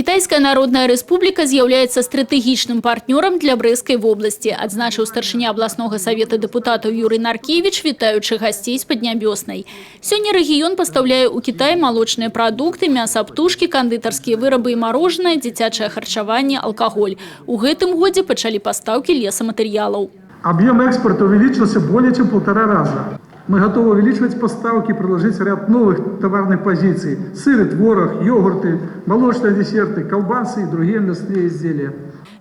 Кітайская Народная Рэспубліка з'яўляецца стратэгічным партнёрам для Брэсцкай вобласці, адзначыў старшыня абласнога савета дэпутатаў Юрый Наркевіч, вітаючы гасцей з Паднябёснай. Сёння рэгіён пастаўляе ў Кітай малочныя прадукты, мяса птушкі, кандытарскія вырабы і марожанае, дзіцячае харчаванне, алкаголь. У гэтым годзе пачалі пастаўкі лесаматэрыялаў. Объем экспорта увеличился более чем в полтора раза. Мы готовы увеличивать поставки и предложить ряд новых товарных позиций: сыр и творог, йогурты, молочные десерты, колбасы и другие мясные изделия.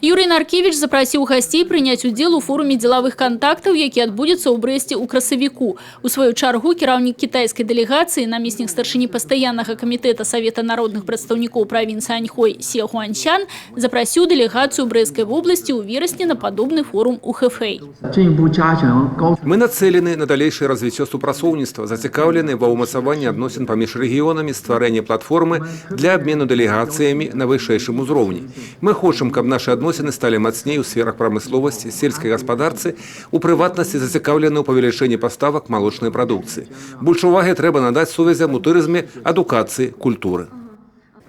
Юрый Наркевіч запрасіў гасцей прыняць удзел у форуме дзелавых кантактаў, які адбудзецца ў Брэсце ў красавіку. У сваю чаргу кіраўнік кітайскай дэлегацыі, намеснік старшыні пастаяннага камітэта Савета народных прадстаўнікоў правінцыі Аньхой Се Гуаньсян запрасіў дэлегацыю Брэсцкай вобласці ў верасні на падобны форум у Хэфэй. 进一步加强高 Мы нацэлены на далейшае развіццё супрацоўніцтва, зацікаўлены ва ўмацаванні адносін паміж рэгіёнамі, стварэнні платформы для абмену дэлегацыямі на вышэйшым узроўні. Мы хочам, каб нашы адносіны сталі мацней у сферах прамысловасці, сельскай гаспадарцы, у прыватнасці зацікаўлены ў павелічэнні паставак малочнай прадукцыі. Больш увагі трэба надаць сувязям у турызме, адукацыі, культуры.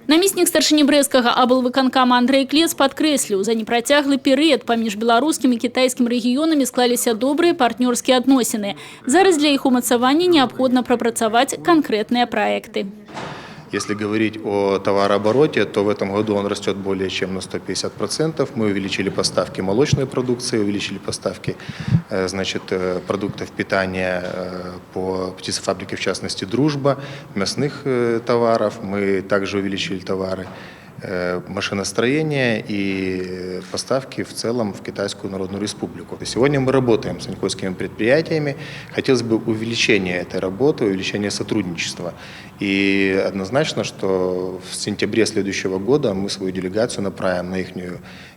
Намеснік старшыні Брэсцкага аблвыканкама Андрэй Клец падкрэсліў: за непрацяглы перыяд паміж беларускім і кітайскім рэгіёнамі склаліся добрыя партнёрскія адносіны. Зараз для іх умацавання неабходна прапрацаваць канкрэтныя праекты. Если говорить о товарообороте, то в этом году он растет более чем на 150%. Мы увеличили поставки молочной продукции, увеличили поставки, значит, продуктов питания по птицефабрике, в частности, «Дружба», мясных товаров. Мы также увеличили товары машиностроения и поставки в целом в Китайскую Народную Республику. Сегодня мы работаем с аньхойскими предприятиями. Хотелось бы увеличения этой работы, увеличения сотрудничества. И однозначно, что в сентябре следующего года мы свою делегацию направим на их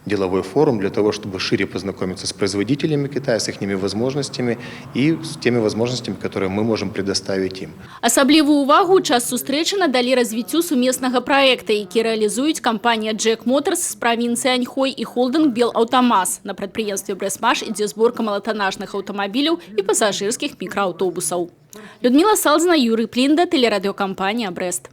деловой форум для того, чтобы шире познакомиться с производителями Китая, с их возможностями и с теми возможностями, которые мы можем предоставить им. Асаблівую увагу ў час сустрэчы надалі развіццю сумеснага праекта, які рэалізуюць кампанія «Джек Моторс» з правінцыі Аньхой і холдынг «Белаўтамаз». На прадпрыемстве «Брэстмаш» ідзе зборка малатанажных аўтамабіляў і пасажырскіх мікрааўтобусаў. Людміла Салзна, Юрый Плінда, тэлерадыёкампанія «Брэст».